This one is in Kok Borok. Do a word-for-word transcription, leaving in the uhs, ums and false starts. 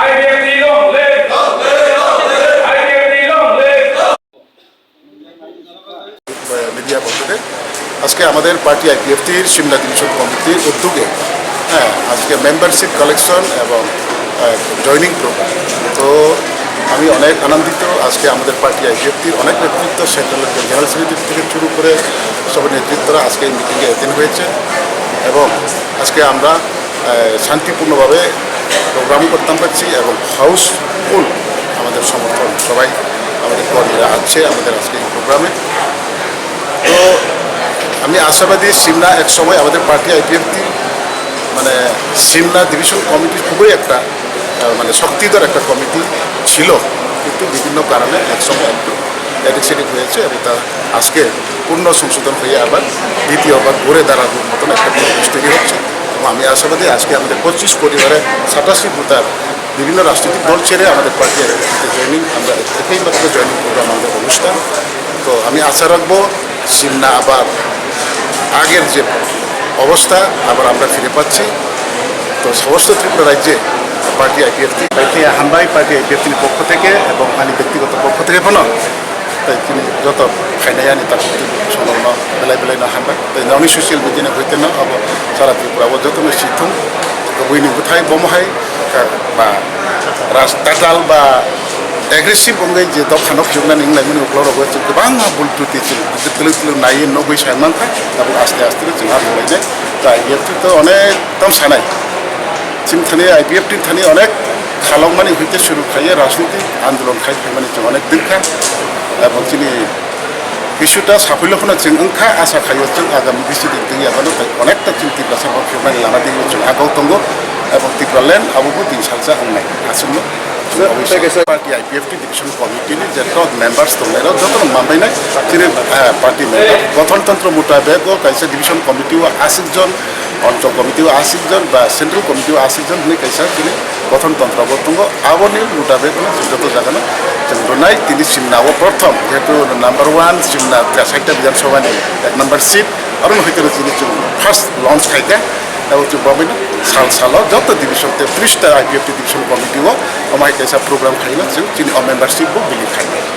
IPFT long live! IPFT long live! Media পক্ষ থেকে আজকে আমাদের পার্টি আইপিএফটির সিমলা ডিভিশন কমিটির উদ্যোগে, হ্যাঁ, আজকে মেম্বারশিপ কালেকশন এবং জয়নিং প্রোগ্রাম। তো আমি অনেক আনন্দিত। আজকে আমাদের পার্টি আইপিএফটির অনেক নেতৃত্ব, সেন্ট্রাল জেনারেল সেক্রেটারি থেকে শুরু করে সব নেতৃত্বরা আজকে এই মিটিংয়ে অ্যাটেন্ড হয়েছে এবং আজকে আমরা আহ, শান্তিপূর্ণভাবে প্রোগ্রাম করতাম পারছি এবং হাউসফুল আমাদের সমর্থন, সবাই আমাদের কর্মীরা আছে আমাদের আজকে এই প্রোগ্রামে। তো আমি আশাবাদী সিমনা এক সময় আমাদের পার্টি আইপিএফটি, মানে, সিমনা ডিভিশন কমিটি খুবই একটা, আহ, মানে, শক্তিধর একটা কমিটি ছিল, কিন্তু বিভিন্ন কারণে এক সময় একটু এদিক সেদিক হয়েছে এবং তা আজকে পূর্ণ সংশোধন হয়ে আবার দ্বিতীয়বার ঘুরে দাঁড়ানোর মতন একটা পরিবেশ তৈরি হচ্ছে। এবং আমি আশাবাদী আজকে আমাদের পঁচিশ পরিবারের সাতাশি ভোটার বিভিন্ন রাজনৈতিক দল ছেড়ে আমাদের পার্টি আইডেন্টিটিতে জয়েনিং, আমরা একেই মাত্র জয়েনিং প্রোগ্রাম আমাদের অনুষ্ঠান। তো আমি আশা রাখবো সিমনা আবার আগের যে অবস্থা আবার আমরা ফিরে পাচ্ছি। তো সমস্ত ত্রিপুরা রাজ্যে পার্টি আইপিএফটি, পার্টি হামবাই পার্টি আইপিএফটির পক্ষ থেকে এবং আমি ব্যক্তিগত পক্ষ থেকে কোনো tai chini joto khainai ani tak songrokno belai belai no hambai. Tai noni social media ni hoite no abo sara Tripura o joto no sithung, buini bwthai bomo hai, ba ras tatal ba aggressive wngwi je dok khano khiyoknani wnglaimani uklok rogo chwng kwbangma bul twtwi chwng twlwk twlwk naiwi nugwi sai mankha. Tabuk aste aste no chwng ha rwlainai. Tai yektu to onek tam sanai. Chini thani IPFT ni thani onek khalokmani hoite suru khaiye rajniti andolon khai phaimani chwng onek dwkha. Ebong chini kisuta saphilo phano chwng wngkha, asa khaio chwng agami bisi din twi yabano tei onekta chini Tiprasa bo phirmani lama di chwng agau tongo. Ebong Tipraland abo bo din salsa wngnai aswkno. Party IPFT division committee ni je top members tongnai rok jotono manbainai chini, eh, party member gothon tantro mutabek o kaisa division committee o aswk jon, Anchal committee o aswk jon ba central committee o aswk jon hinwi kaisa chini gothon tantro bo tongo. Aboni mutabek no chwng joto jagano chwng rwnai. Tini Simna o prothom jehetu number one Simna Chaita Bidhan Sabha ni ek number seat, aro no hoite chini chwng first launch khaikha. Abo chwng babaino sal salo joto division te tris ta IPFT division committee o omo hai kaisa program khaina chwng chini o membership bo bini khaina.